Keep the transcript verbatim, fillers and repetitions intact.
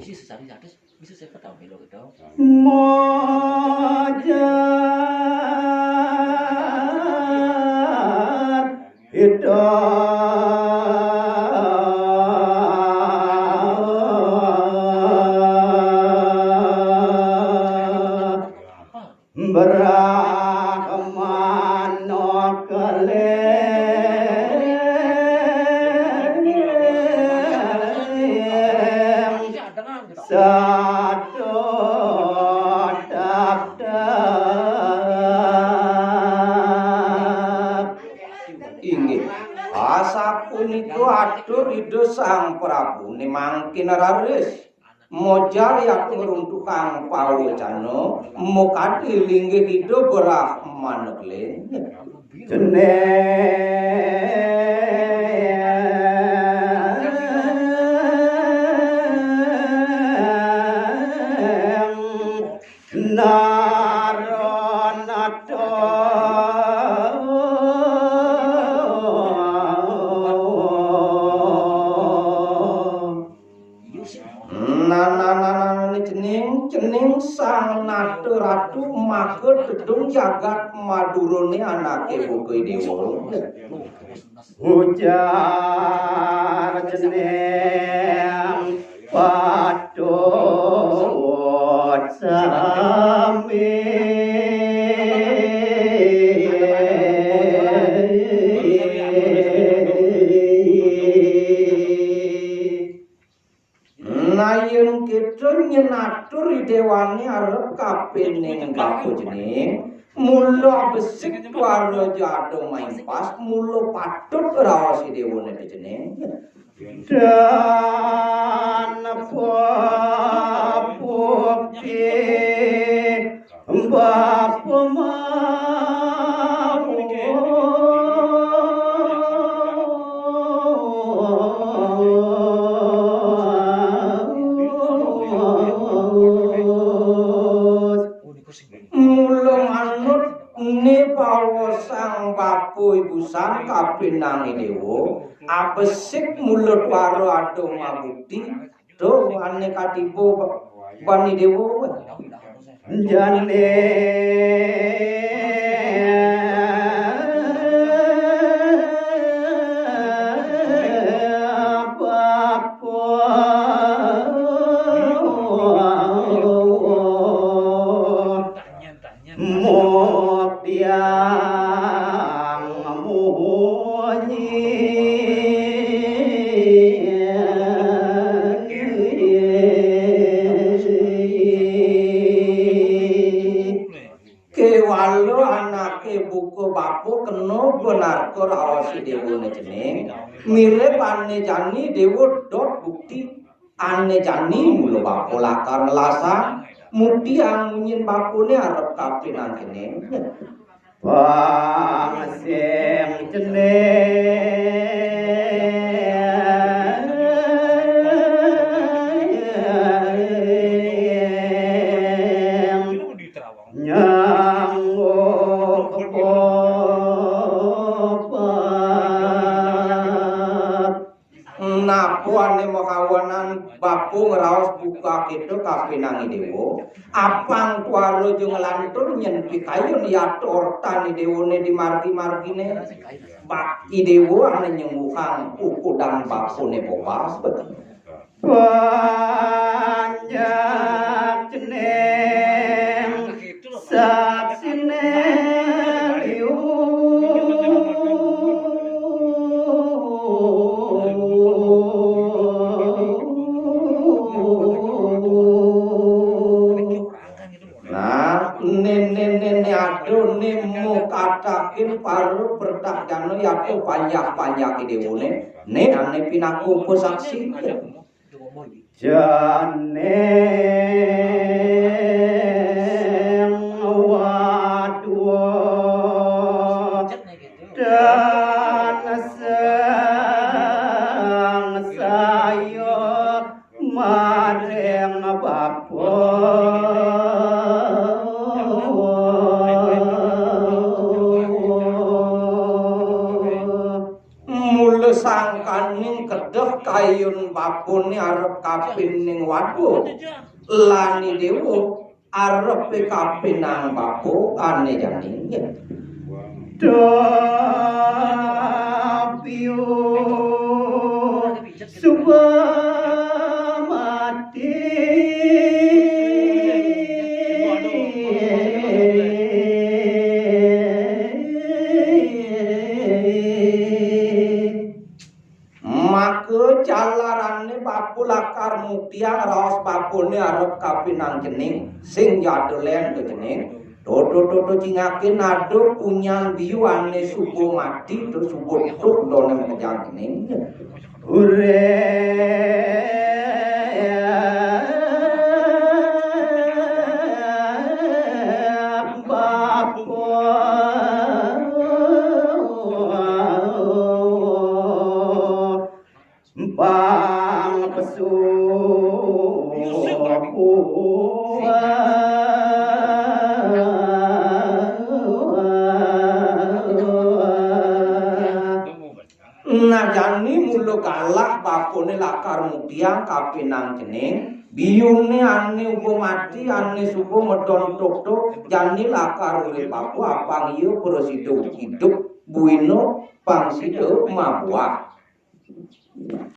Isi sesari satus, bisa saya ketahui lo gitu. Mojar hidup. Brahmana keling sadodap-dap. Inggih. Asapunika atur Ida Sang Prabu ne mangkin raris. Mojar yak ngruntuhang pawacana, mokadi linggih Ida Brahmana Keling. Jeneng Naranata. Nah, nah, nah, nah, nah, cening, cening sang nata ratu maka tedung jagat Madurane anake buka dewa. Ujar cening patut sami. Nah, yen kita nyenatur dewane arep kapining bapa cening, mula besik wara jada maimpas, mula patut raos dewane cening. Dan bukti bapa mau. Mula manut ne pawasang bapa ibu sang kapinange dewa, abesik mula tuara ada mabukti, duh, ane katiba bani dewa. Jane bapa Mukyang munyi. Kewala anake buka bapa kena benarka raos dewane cening. Mirib ane jani dewa dot bukti. Ane jani mula bapa lakar ngelasang, muti amunyin bapane arep kapinan kene. Pang sing cening nyangguh kepopat. Napuane makawanan bapa ngraos buka kita kapinangi dewa. Apang tuara jo nglantur nyen pikayun yata ortane dewane di margi-margine. Bak i dewa ane nyengguhang ukudan bapane bobas. Panjak cening saksine liu. Nah, nene-nene aduh ne mukatakin paru pertak jano yatu panjak-panjak dewane. Ne ane pinaka upasaksi. Janing wadwa dan sangsaya maring bapa. Mula sangkaning kedeh kayun bapa. Bapané arep kapining waduh, lan Déwa arep kapinang bapa ané jani. Maka jalarané bapa lakar muktang raos bapané arep kapinang cening, sing jada lén to cening. Toto-toto cingakin ada punyan biyu ané suba mati, terus suba tuk doné makejang cening. Nah, jani mula galak bapané lakar muktang kapinang cening, biyuné ané uga mati, ané suba medon tuk-tuk, jani lakar urip bapa, apang iya prasida idup buina pang sida mabuah.